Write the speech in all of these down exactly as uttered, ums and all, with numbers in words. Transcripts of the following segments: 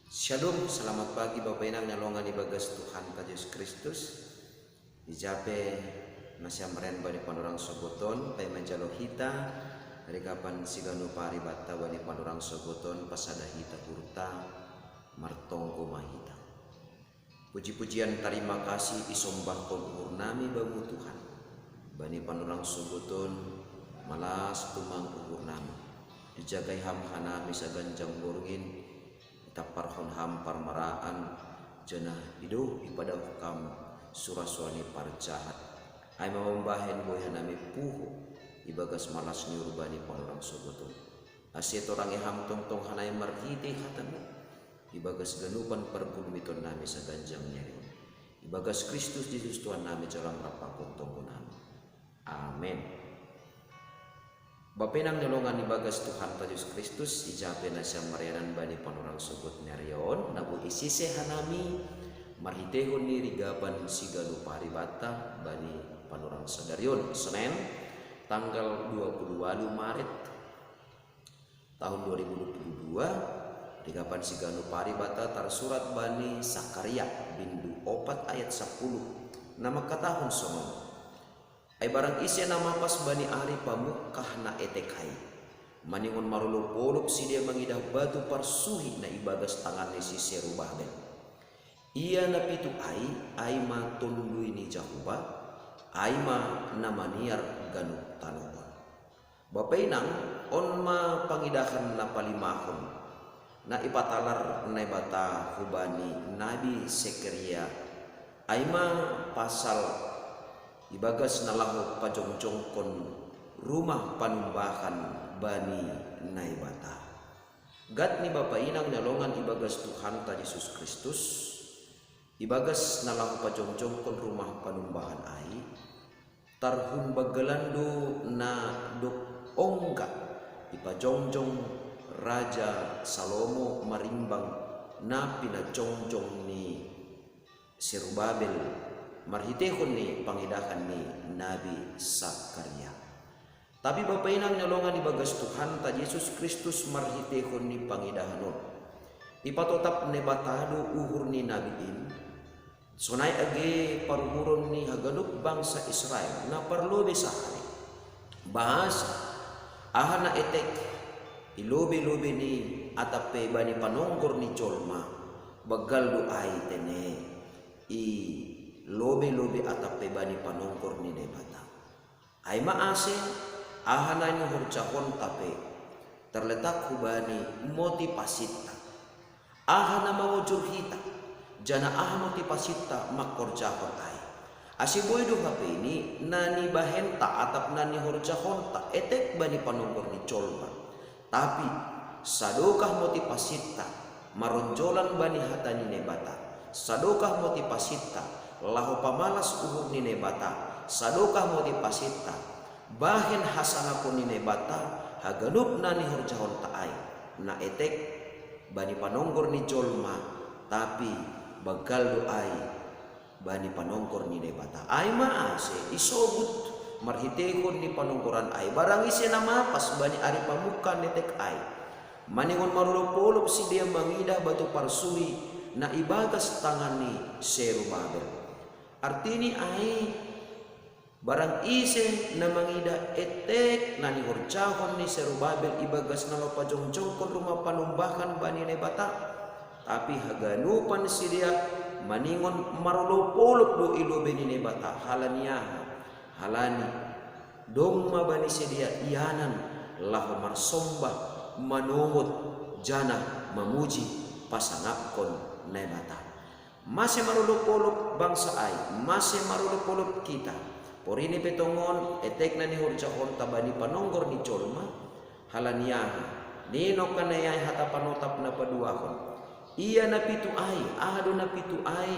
Shalom, selamat pagi Bapa Inang na longan ibagas Tuhanta Jesus Kristus. Ija pe na siamaren bani panorang sogot on, paima jalo hita rigapan siganup ari banta bani panorang sogot on, pasada hita uhurta, martonggo ma hita. Puji-pujian tarima kasih isombahkon uhurnami Bamu Tuhan. Bani panorang sogot on, malas tumang uhurnami. Ijagai Ham hanami saganjang borngin, itamparhon Ham parmaraan, janah ido ipadaoh Ham sura-sura ni parjahat. Ai ma mambahen boi hanami puho ibagas malas ni uhur bani panorang sogot on. Ase torangi Ham tongtong hanami marhitei hataMu, ibagas ganupan pargulmitonnami saganjang ni ari on. Ibagas Kristus Jesus Tuhannami, jalo Ham rap pakon tonggonami. Amen. Bapa Inang na longan ibagas Tuhanta Jesus Kristus, ija pe na siamarianan bani panorang sogot ni ari on, na boi isise hanami marhiteihon ni rigapan siganup ari banta bani panorang sadari on, Senen, tanggal dua puluh walu Maret tahun dua ribu dua puluh dua, rigapan siganup ari banta tarsurat bani Sakaria, bindu opat ayat sapuluh, na mangkatahon sonon: Ai barang ise na mapas bani ari pamungkah na etek ai, maningon marolop-olop sidea mangidah batu parsuhi na ibagas tangan ni si Serubabel. Ia na pitu ai, ai ma Tonduy ni Jahowa, ai ma na maniar ganup tanoh on. Bapa Inang, on ma pangidahan na palimahon, na ipatalar Naibata hubani Nabi Sakaria, ai ma pasal ibagas na laho pajongjongkon rumah panumbahan bani Naibata. Gat ni Bapa Inang na longan ibagas Tuhanta Jesus Kristus, ibagas na laho pajongjongkon rumah panumbahan ai, tarhun banggalan do na dob ongga ipajongjong Raja Salomo marimbang na pinajongjong ni Serubabel marhiteihon ni pangidahan ni Nabi Sakaria. Tapi Bapa Inang na longan ibagas Tuhanta Jesus Kristus, marhiteihon ni pangidahan on, ipatotap Naibata do uhur ni nabi in, sonai age paruhuron ni haganup bangsa Israel na parlobei sahali. Bahasa, aha na etek i lobei-lobei ni atap pe bani panonggor ni jolma, banggal do ai tene i lobei-lobei atap pe bani panonggor ni Naibata. Ai ma ase, aha na nihorjahonta pe tarletak hubani motivasinta. Aha na mangojur hita, janah aha motivasinta mangkorjahon ai. Ase boi do hape ni na nibahenta atap na nihorjahonta etek bani panonggor ni jolma. Tapi sadokah motivasinta maronjolan bani hata ni Naibata, sadokah motivasinta laho pamalas uhur ni Naibata, sadokah motivasinta bahen hasangapon ni Naibata haganup na nihorjahonta ai, na etek bani panonggor ni jolma, tapi banggal do ai bani panonggor ni Naibata. Ai ma ase isobut marhiteihon ni panonggoran ai, barang ise na mapas bani ari pamungkah na etek ai, maningon marolop-olop sidea mangidah batu parsuhi na ibagas tangan ni Serubabel. Artini ai, barang ise na mangidah etek na nihorjahon ni Serubabel ibagas na laho pajongjongkon rumah panumbahan bani Naibata, tapi haganupan sidea maningon marolop-olop do i lobei ni Naibata. Halani aha? Halani dong ma bani sidea ianan laho marsombah, manongot, janah mamuji, pasangapkon Naibata. Mase marolop-olop bangsa ai, mase marolop-olop hita. Porina pe tongon etek na nihorjahonta bani panonggor ni jolma. Halani aha? Ninongkan ai hata panotap na paduahon: Ia na pitu ai. Aha do na pitu ai?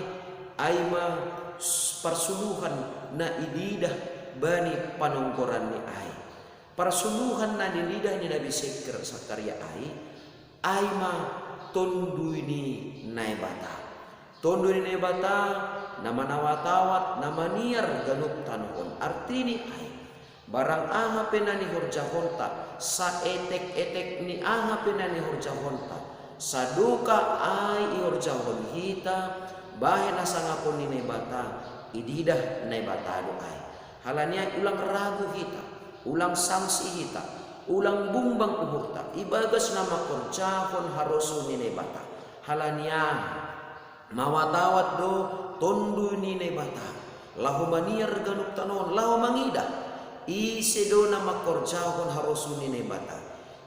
Ai ma s-, parsuluhan na ididah bani panonggoranni ai. Parsuluhan na nididah ni Nabi Seker-, Sakaria ai, ai ma Tonduy ni Naibata. Tonduy ni Naibata na manawat-awat, na maniar ganup tanoh on. Artini ai, barang aha pe na nihorjahonta, saetek-etek ni aha pe na nihorjahonta, Sadoka ai ihorjahon hita bahen hasangapon ni Naibata, ididah Naibata do ai. Halani ai ulang ragu hita, ulang sangsi hita, ulang bumbang uhurta ibagas na mangkorjahon harosuh ni Naibata. Halani ai mawatawat do Tonduy ni Naibata laho maniar ganup tano on, laho mangidah ise do na mangkorjahon harosuh ni Naibata,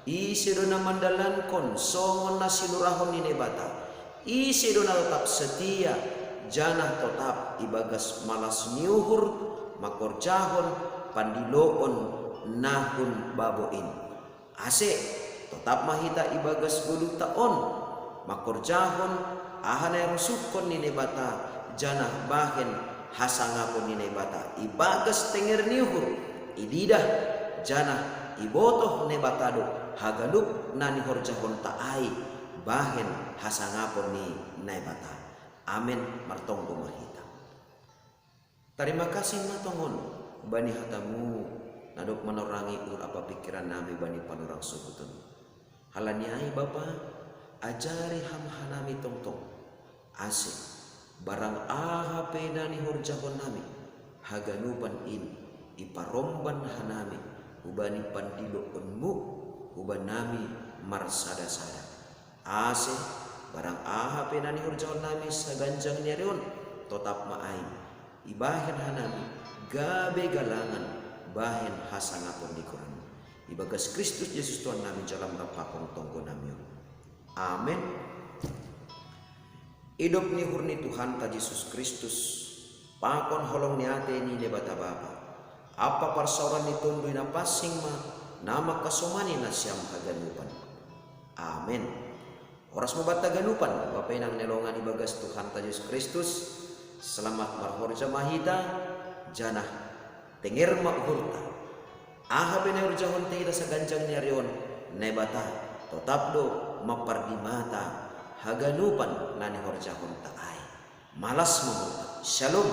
ise do na mandalankon songon na sinurahon ni Naibata, ise do na totap setia janah totap ibagas malas ni uhur mangkorjahon pandiloon na hun babo in. Ase totap ma hita ibagas goluhta on mangkorjahon aha na irosuhkon ni Naibata, janah bahen hasangapon ni Naibata ibagas tenger ni uhur, ididah janah ibotoh Naibata do haganup na nihorjahonta ai bahen hasangapon ni Naibata. Amen. Martonggo ma hita. Tarima kasih ma tongon bani hatamu na dob manorangi uhur ampa pingkiran nami bani panorang sobuton. Halani ai Bapa, ajari Ham hanami tongtong, ase barang aha pe na nihorjahon nami haganupan in iparomban hanami hubani pandiloonmu hubannami marsada-sada. Ase barang aha pe na nihorjahon nami saganjang ni ari on, totap ma ai ibahen hanami gabe galangan bahen hasangapon ni goranmu. Ibagas Kristus Jesus Tuhan nami, jalo ma rap pakon tonggo nami on. Amen. Idop ni uhur ni Tuhanta Jesus Kristus, pakon holong ni atei ni Naibata Bapa, ampa parsaoran ni Tonduy Napansing ma na mangkasomani nasiam haganupan. Amen. Horas ma banta haganupan, Bapa inang na hinaholongan ibagas Tuhanta Jesus Kristus. Selamat marhorja ma hita, janah tenger ma uhurta. Aha pe na ihorjahonta hita saganjang ni ari on, Naibata totap do mampardimata haganupan na nihorjahonta ai. Malas ma uhurta. Shalom.